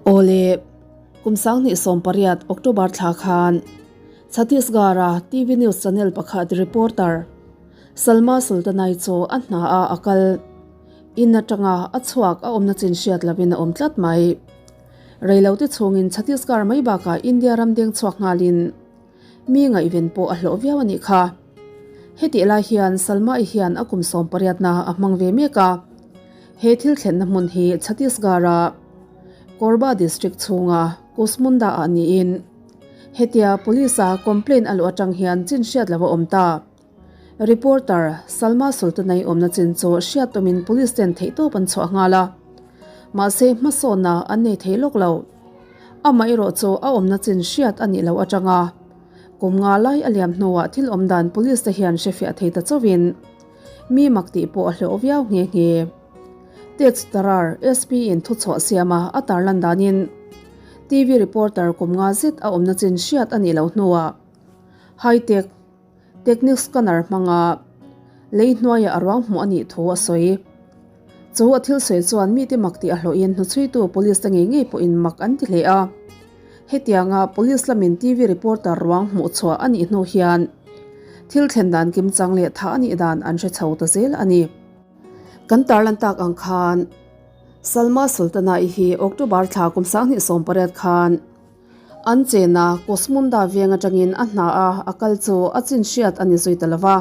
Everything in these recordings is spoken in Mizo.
Awle, kum 2018 October thla khan Chhattisgarh-a TV news channel pakhat reporter Salma Sultanai chu a hna a a kal. In atanga a chhuak a awmna chin hriat lovin a awm tlat mai. Reilote chhungin Chhattisgarh mai bakah India ram deng chhuak nghalin mi ngaihven pawh a hlawh viau a nih kha. Hetih lai hian Salma-i hian a kum 18na a hmang ve mek a. He thil thlenna hmun hi Chhattisgarh-a Korba district chhunga Kusmunda-ah niin hetia police-a complaint a luh atang hian chin hriat lo a awm ta. Reporter Salma Sultanai awmna chin chu hriat tumin police ten theihtawp an chhuah nghal a, mahse hmasawnna an nei thei lawk lo. Amaherawh chu a awmna chin hriat a nih loh atanga kum nga lai a liam hnuah thil awm dan police te hian hrefiah thei ta chauhin mi mak tih pawh a hlawh viau nghe nghe. Tej Tarar, SP in thuchhuah siama a tarlan danin TV reporter kum nga zet a awmna chin hriat a nih loh hnuah high-tech Technique scanner hmanga lei hnuaiah a ruang hmuh a nih thu a sawi. Chu a thil sawi chuan mite mak tih a hlawhin hnuchhuitu police te ngei ngei pawhin mak an ti hle a. Hetianga police lamin TV reporter ruang hmuh chhuah a nih hnu hian thil thlen dan kimchang leh thah a nih dan an hre chho ta zel a ni. Kan tarlan tak ang khan Salma Sultana-i hi October thla kum 2018 khan An chena Kosmunda veng atangin a hna a a kal chu a chin hriat a ni zui ta lova.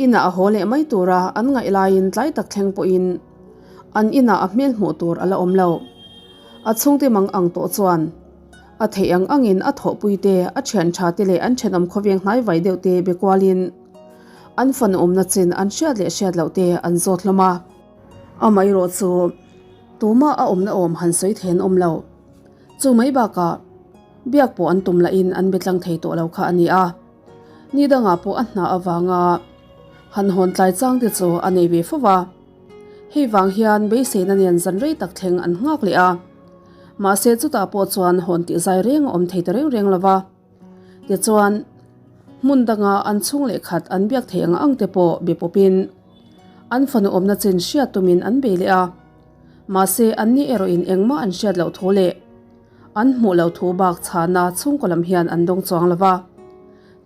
Inah a haw leh mai tura an ngaih laiin tlai tak thleng pawhin an inah a hmel hmuh tur a la awm lo. A chhungte mang ang tawh chuan a theih ang angin a thawhpui te, a thian tha te leh an thenawm khawveng hnai vai deuh te be kualin an fanu awmna chin an hriat leh hriat loh te an zawt hlawm a. Amaherawh chu tumah a awmna awm han sawi thei an awm lo. Chu mai bakah biak pawh an tum lahin an be tlang thei tawh lo kha a ni a, ni dangah pawh a hna avanga han hawn tlai chang te chu a nei ve fo va. Hei vang hian beiseina nen zan rei tak thleng an nghak leh a, mahse chutah pawh chuan hawn tih zai reng a awm thei ta reng reng lo va. Tichuan, hmun danga an chhung leh khat an biak theih ang ang te pawh be pawpin an fanu awmna chin hriat tumin an bei leh a. Mahse, anni erawhin engmah an hriat loh thu leh an hmuh loh thu bak chhana chhungkaw lam hian an dawng chuang lo va.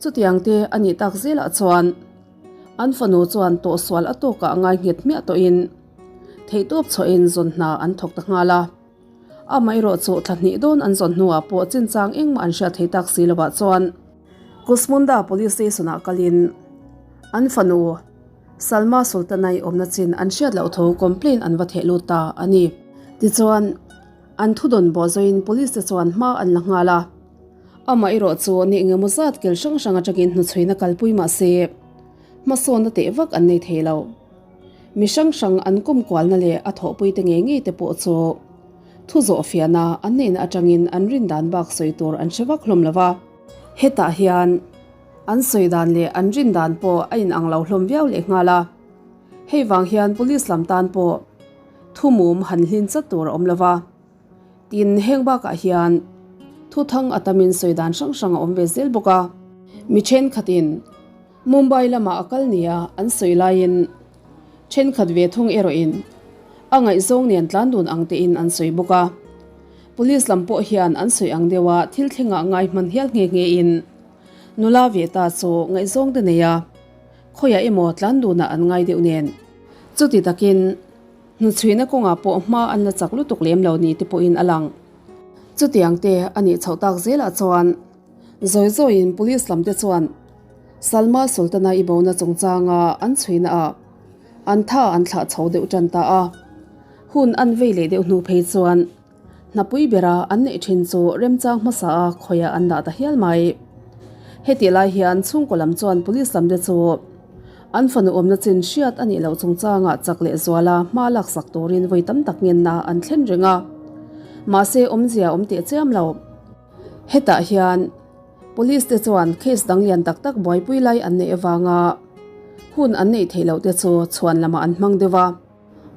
Chutiang te a nih tak zelah chuan an fanu chuan tawhsual a tawkah ngai nghet hmiah tawhin theihtawp chhuahin zawn hna an thawk ta nghal a. Amaherawh chu thla hnih dawn an zawn hnuah pawh chinchang engmah an hriat thei tak si lovah chuan Kusmunda Police Station-ah kalin an fanu Salma Sultanai awmna chin an hriat loh tho complaint an va theh lut ta a ni. Tichuan, an thudawn bawh zawin police te chuan hma an la nghal a. Amaherawh chu ni engemaw zat kel hrang hrang atangin hnuchhuina kalpui mah se, hmasawnna teh vak an nei thei lo. Mi hrang hrang an kawm kualna leh a thawhpui te ngei ngei te pawh chu thu zawh fiahna an neihna atangin an rin dan bak sawi tur an hre vak hlawm lo va. Hetah hian. An sawi dan leh an rin dan pawh a inang lo hlawm viau leh nghal a. Hei vang hian police lam tan pawh thu mum han hlin chat tur a awm lo va. Tin, heng bakah hian thu thang a tamin sawi dan hrang hrang a awm ve zel bawk a. Mi thenkhatin Mumbai lamah a kal nia an sawi laiin thenkhat ve thung erawhin a ngaihzawng nen tlan dun ang tein an sawi bawk a. Police lam pawh hian an sawi ang deuha thil thlengah ngai hman hial nghe nghein Nula ve ta chu ngaihzawng te nei a, khawiah emaw tlan dunah an ngai deuh nen. Chuti takin hnuchhuihna kawngah pawh hma an la chak lutuk lem lo ni te pawhin a lang. Chutiang te a nih chhoh tak zelah chuan zawi zawiin police lam te chuan Salma Sultana i bona chungchanga an chhuihna ah an tha an thlah chho deuh tan ta a. Hun an vei leh deuh hnu phei chuan Hnapui bera an neih thin chu remchang hmasa a khawiah an dah ta hial mai. Hetih lai hian chhungkaw lam chuan police lam te chu an fanu awmna chin hriat a nih loh chungchangah chak leh zuala hma laksak turin vawi tam tak ngenna an thlen reng a. Mahse awmzia awm teh chiam lo. Hetah hian police te chuan case dang lian tak tak buaipui lai an neih avanga hun an neih theih loh te chu chhuan lamah an hmang deuh a.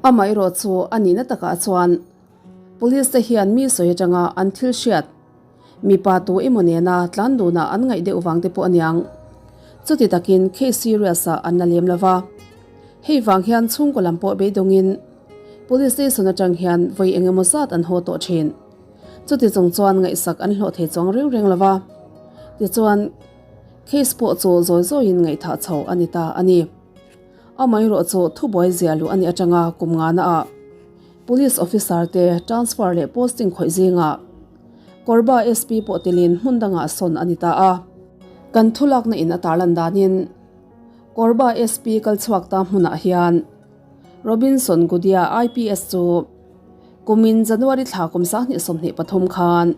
Amaherawh chu a nihna takah chuan Police te hian mi sawi atanga an thil hriat, mipa tu emaw nena tlan dunah an ngaih deuh vang te pawh aniang. Chuti takin case serious ah an la lem lova. Hei vang hian chhungkaw lam pawh beidawngin Police station atang hian vawi engemaw zat an haw tawh thin. Chuti chung chuan ngaihsak an hlawh thei chuang reng reng lo va. Tichuan, case pawh chu zawi zawiin ngaihthah chho a ni ta a ni. Amaherawh chu thubuai zia luh a nih atanga kum ngana ah Police officer te transfer leh posting khawih zingah Korba SP pawh telin hmun dangah sawn a ni ta a. Kan thulakna in a tarlan danin Korba SP kal chhuak ta hmunah hian Robinson Gudia IPS chu kumin January thla kum 2023 khan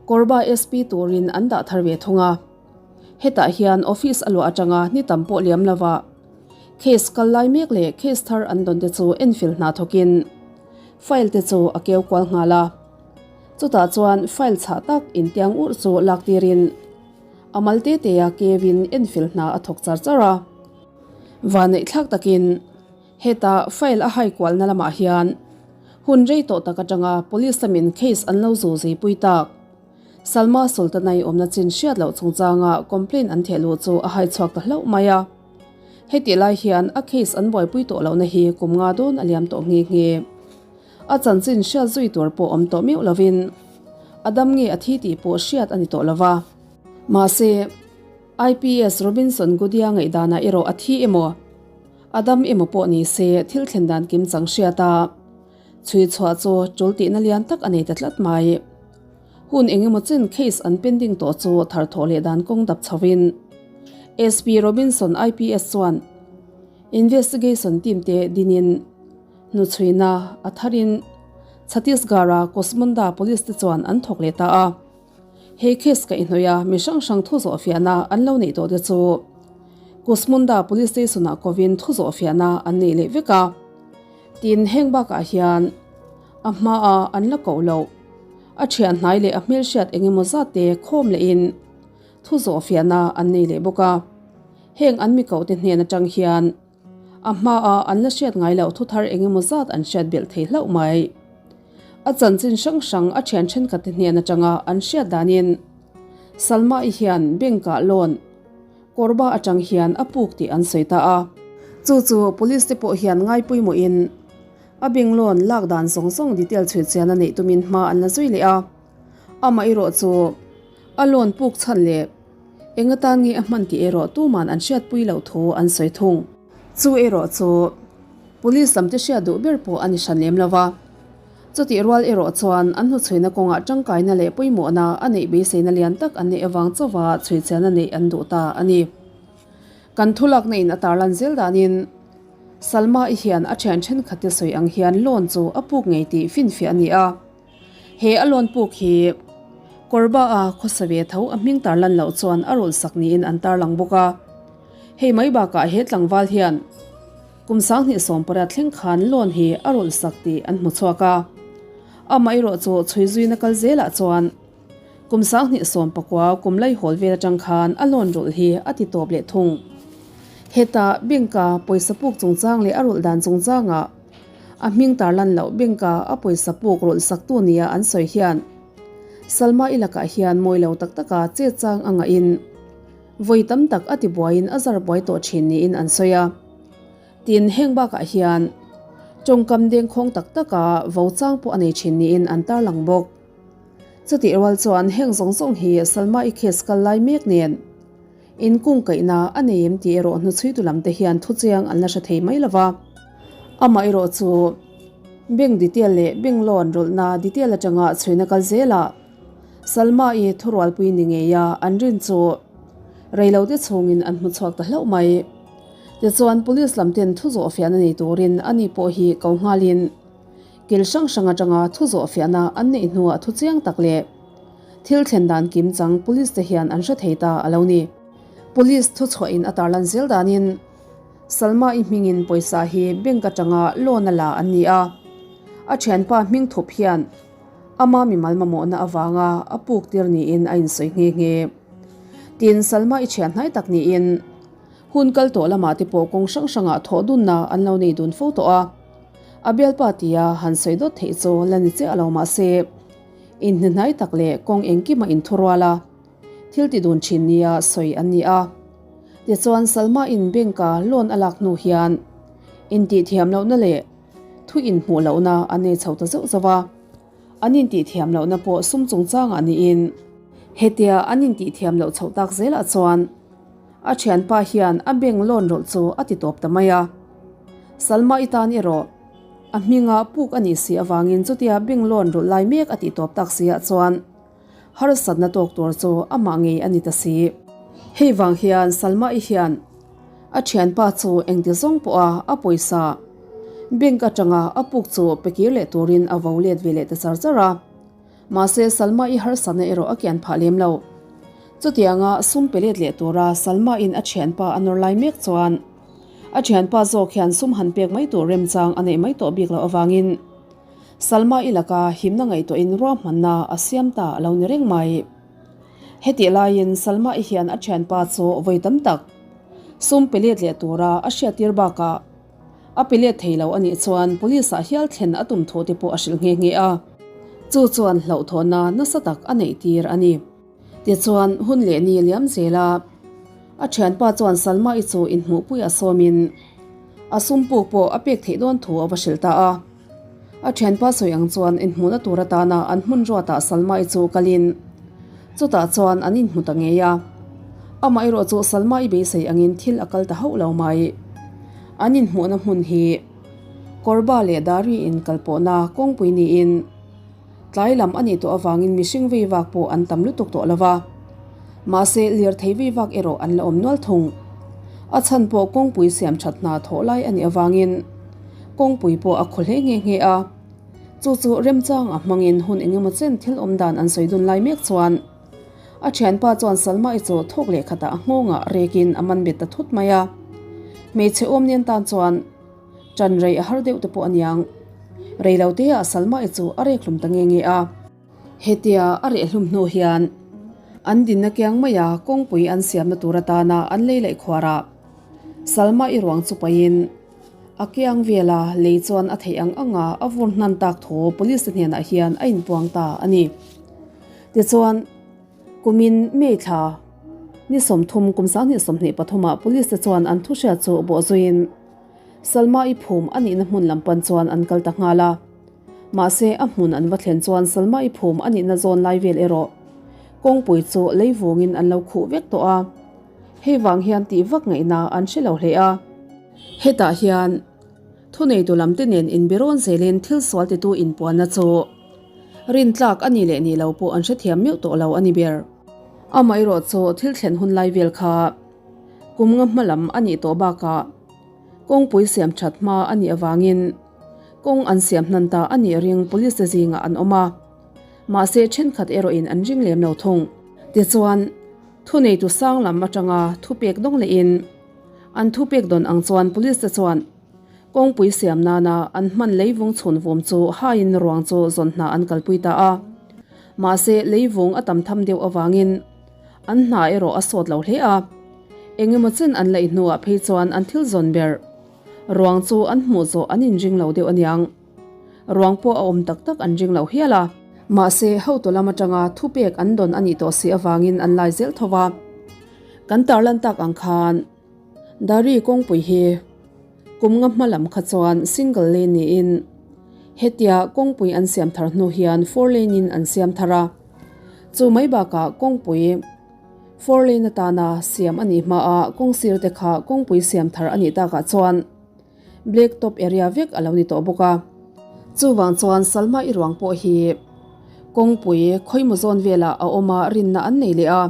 Korba SP turin an dah thar ve thung a. Hetah hian office a luah atanga ni tam pawh liam lova case kal lai mek leh case thar an dawn te chu enfil hna thawkin file te chu a keu kual nghal a. Chutah chuan file chhah tak intiang urh chu lak tirin a mal te te a keuin enfil hna a thawk char char a. Vanneih thlak takin heta file a hai kualna lamah hian hun rei tawh tak atanga police lamin case an lo zu zeipui tak. Salma Sultanai awmna chin hriat loh chungchanga complaint an theh luh chu a hai chhuak ta hlauh mai a. Hetih lai hian a case an buaipui tawh lohna hi kum nga dawn a liam tawh nghe nghe. A chanchin hriat zui tur pawh awm tawh meuh lovin a dam nge a thi tih pawh hriat a ni tawh lova. Mahse, IPS Robinson Gudia ngaihdanah erawh a thi emaw, a dam emaw pawh ni se thil thlen dan kim chang hriat a, chhui chhuah chu tul tihna lian tak a nei ta tlat mai. Hun engemaw chen case an pending tawh chu thar thawh leh dan kawng dap chhovin SP Robinson IPS chuan investigation team te dinin hnuchhuina a tharin Chhattisgarh-a Kosmunda police te chuan an thawk leh ta a. He case kaihhnawih a mi hrang hrang thu zawh fiahna an lo neih tawh te chu Kosmunda police station-ah kovin thu zawh fiahna an nei leh vek a. Tin, heng bakah hian a hmaa an la koh loh. A thian hnai leh a hmelhriat eng emaw zat te khawm lehin thu zawh fiahna an nei leh bawk a. Heng an mi kohte hnen atang hian a hmaa an la hriat ngai loh thu thar eng emaw zat an hriat belh thei hlauh mai. A chanchin hrang hrang a thian thenkhatte hnen atanga an hriat danin Salma-i hian bank-ah loan Korba atang hian a puk tih an sawi ta a. Chu chu police te pawh hian ngai pawimawhin A beng loan lak dan zawng zawng detail chhui chian a neih tumin hma an la zui leh a. Amah erawh chu a loan puk chhan leh eng atan nge a hman tih erawh tuman an hriatpui loh thu an sawi thung. Chu erawh chu Police lam te hriat duh ber pawh a ni hran lem lo va. Chutih rual erawh chuan an hnuchhuina kawngah tangkaina leh pawimawhna a neih beiseina lian tak an neih avang chauha chhui chian a neih an duh ta a ni. Kan thulakna in a tarlan zel danin Salma-i hian a thian thenkhatte sawi ang hian loan chu a puk ngei tih finfiah a ni a. He a loan puk hi Korba-a khawsa ve tho a hming tarlan loh chuan a rulhsak niin an tarlang bawk a. Hei mai bakah he tlangval hian kum 28 thleng khan loan hi a rulhsak tih an hmu chhuak a. Amaherawh chu chhui zuina kal zelah chuan Kum 2019 kum laihawl vel atang khan a loan rulh hi a ti tawp leh thung. Heta bank-a pawisa puk chungchang leh a rulh dan chungchangah a hming tarlan loh bank-a a pawisa puk rulh saktu nia an sawi hian Salma-i lakah hian mawi lo tak taka che chang a ngahin vawi tam tak a ti buaiin a zar buai tawh thin niin an sawi a. Tin, heng bakah hian tawngkam dengkhawng tak taka vo chang pawh a nei thin niin an tarlang bawk. Chutih rual chuan heng zawng zawng hi Salma-i case kal lai mek nen inkungkaihna a nei em tih erawh hnuchhuitu lam te hian thuchiang an la hre thei mai lo va. Amah erawh chu bank detail leh bank loan rawlhna detail atanga chhuina kal zelah Salma-i thurualpui ni ngeia an rin chu reilote chhungin an hmu chhuak ta hlauh mai. Tichuan police lam ten thu zawh fiahna nei turin ani pawh hi ko nghalin, Kil hrang hrang atanga thu zawh fiahna an neih hnuah thu chiang tak leh thil thlen dan kim chang police te hian an hre thei ta a lo ni. Police thu chhuahin a tarlan zel danin Salma-i hmingin pawisa hi bank atanga loan a la an ni a, a thianpa hming thup hian ama mimal mamawhna avanga a puk tir niin a insawi nghe nghe. Tin, Salma-i thian hnai tak niin hun kal tawh lamah te pawh kawng hrang hrangah thawh dunna an lo nei dun fo tawh a. A bialpa tia han sawi dawt theih chu la ni chiah lo mahse, inhnehnai tak leh kawng engkima inthurual a, thil ti dun thin nia sawi an ni a. Tichuan Salma-in bank-a loan a lak hnu hian intihthiam lohna leh thu inhmuh lohna a nei chho ta zeuh zauh a. An intihthiam lohna pawh sum chungchangah niin hetia an intihthiam loh chhoh tak zelah chuan a thianpa hian a bank loan rawlh chu a ti tawp ta mai a. Salma i tan erawh a hminga puk a nih si avangin chutia bank loan rawlh lai mek a tih tawp tak si ah chuan harsatna tawk tur chu amah ngei a ni ta si. Hei vang hian Salma i hian a thianpa chu engti zawng pawha a pawisa bank atanga a puk chu pe kir leh turin a vo let ve leh ta char char a. Mahse Salma i harsatna erawh a kian phah lem lo. Chutianga sum pe let leh tura Salma in a thianpa a nawr lai mek chuan a thianpa zawk hian sum han pek mai tur remchang a neih mai tawh bik loh avangin Salma i laka himna ngaihtuahin ruahmanna a siam ta a lo ni reng mai. Hetih laiin Salma i hian a thianpa chu vawi tam tak sum pe let leh tura a hriattir bakah a pe let thei lo a nih chuan police ah hial thlen a tum thu te pawh a hrilh nghe nghe a, chu chuan hlauhthawhna nasa tak a neih tir a ni. Tichuan hun leh ni liam zela a thianpa chuan Salma i chu inhmuhpui a sawmin a sum puk pawh a pek theih dawn thu a va hrilh ta a. A thianpa sawi ang chuan inhmuhna tur atana an hmun ruatah Salma-i chu kalin chutah chuan an inhmu ta ngei a. Amaherawh chu Salma-i beisei angin thil a kal ta hauh lo mai. An inhmuhna hmun hi Korba leh Dari inkalpawhna kawngpui niin tlai lam a nih tawh avangin mihring vei vak pawh an tam lutuk tawh lo va. Mahse lirthei vei vak erawh an la awm nual thung. A chhan pawh kawngpui siam that hna thawh lai a nih avangin kawngpui pawh a khaw hle nghe nghe a. Chu chu remchang a hmangin hun engemaw chen thil awm dan an sawi dun lai mek chuan a thianpa chuan Salma-i chu thawk leh khatah a nghawngah rekin a man bet ta thut mai a. Hmeichhe awm nen tan chuan Ṭan rei a har deuh te pawh a niang. Rei lo te ah Salma-i chu a rek hlum ta nge nge a. Hetia a reh hlum hnu hian an dinna kiang maia kawngpui an siamna tur atana an lei laih khuarah Salma-i ruang chu pahin a kiang vela lei chuan a theih ang anga a vur hnan tak thu police te hnenah hian a inpuang ta a ni. Tichuan. Kumin May thla ni 30 kum 2023 ah police te chuan an thuhriat chu bawh zuiin Salma-i phum a nihna hmun lam pan chuan an kal ta nghal a. Mahse a hmun an va thlen chuan Salma-i phum a nihna zawn lai vel erawh kawngpui chu lei vungin an lo khuh vek tawh a. Hei vang hian tih vak ngaihna an hre lo hle a. Hetah hian thuneitu lam te nen inbirawn zelin thil sual titu inpuanna chu Rintlak a nih leh nih lo pawh an hrethiam meuh tawh lo a ni ber. Amaherawh chu thil thlen hun lai vel kha kum nga hma lam a nih tawh bakah kawngpui siam that hma a nih avangin kawng an siam hnan ta a nih ring police te zingah an awm a, mahse thenkhat erawhin an ring lem lo thung. Tichuan, thuneitu sang lam atanga thupek dawng lehin an thupek dawn ang chuan police te chuan Kawngpui siam nana an hman leivung chhun vum chu haiin ruang chu zawn hna an kalpui ta a. Mahse, leivung a tam tham deuh avangin an hna erawh a sawt lo hle a. Eng emaw chen an laih hnuah phei chuan an thil zawn ber ruang chu an hmuh zawh an inring lo deuh aniang. Ruang pawh a awm tak tak an ring lo hial a. Mahse, hotu lam atanga thupek an dawn a nih tawh si avangin an lai zel tho va. Kan tarlan tak ang khan. Dari kawngpui hi kum nga hma lam kha chuan single lane niin hetia kawngpui an siam thar hnu hian four lane in an siam thar a, chu mai bakah kawngpui four lane atana siam a nih hmaa kawng sir te kha kawngpui siam thar a nih takah chuan black top area vek a lo ni tawh bawk a. Chuvang chuan Salma i ruang pawh hi kawngpui khawimaw zawn velah a awm a rinna an nei leh a.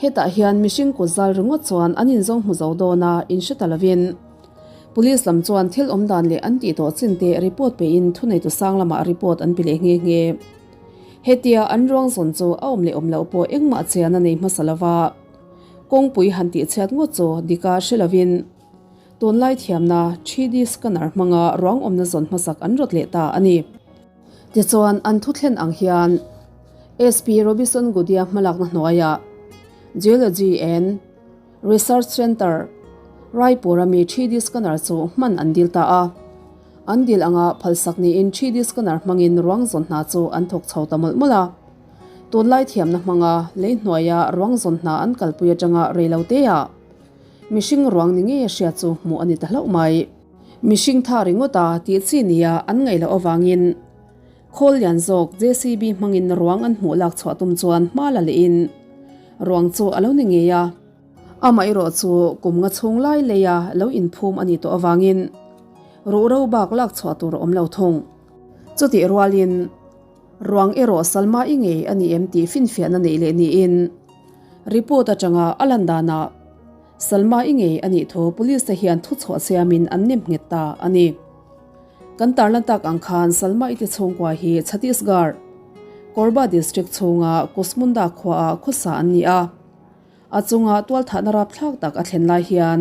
Hetah hian mihring kut zal ringawt chuan an inzawng hmu zo dawn a, inhre ta lovin Police lam chuan thil awm dan leh an tih tawh chin te report pein thuneitu sang lamah report an pe leh nghe nghe. Hetia an ruang zawn chu a awm leh awm loh pawh engmah chian a nei hmasa lova, kawngpui han tihchhiat ngawt chu dika hre lovin tunlai thiamna 3D scanner hmanga ruang awmna zawn hmasak an rawt leh ta a ni. Tichuan, an thuthlen ang hian SP Robison Gudia hmalakna hnuaiah Geology and Research Centre, Raipur-a mi 3D scanner chu hman an dil ta a. An dil anga phalsak niin 3D scanner hmangin ruang zawn hna chu an thawk chho ta mawlh mawlh a. Tunlai thiamna hmanga lei hnuaia ruang zawn hna an kalpui atanga reiloteah mihring ruang ni ngeia hriat chu hmuh a ni ta hlauh mai. Mihring tha ringawt a tih chi nia an ngaih loh avangin. Khawl lian zawk JCB hmangin ruang an hmuh lak chhuah tum chuan hma la lehin ruang chu a lo ni ngei a. Amaherawh chu kum nga chhung lai leia lo inphum a nih tawh avangin ruhro bak lak chhuah tur a awm lo thung. Chutih rualin ruang erawh Salma i ngei a ni em tih finfiahna neih leh niin report atanga a lan danah Salma i ngei a nih thu police te hian thuchhuah siamin an nem nghet ta a ni. Kan tarlan tak ang khan Salma i ti chhungkua hi Chhattisgarh, Korba district chhunga Kusmunda khuaah khawsa an ni a. A chunga tualthahna rapthlak tak a thlen lai hian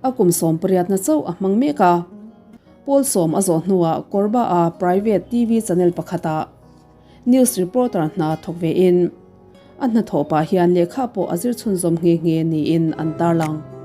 a kum 18na chauh a hmang mek a. Pawl sawm a zawh hnuah Korba-a private TV channel pakhatah news reporter hna thawk vein a hnathawh pah hian lehkha pawh a zir chhunzawm nghe nghe niin an tarlang.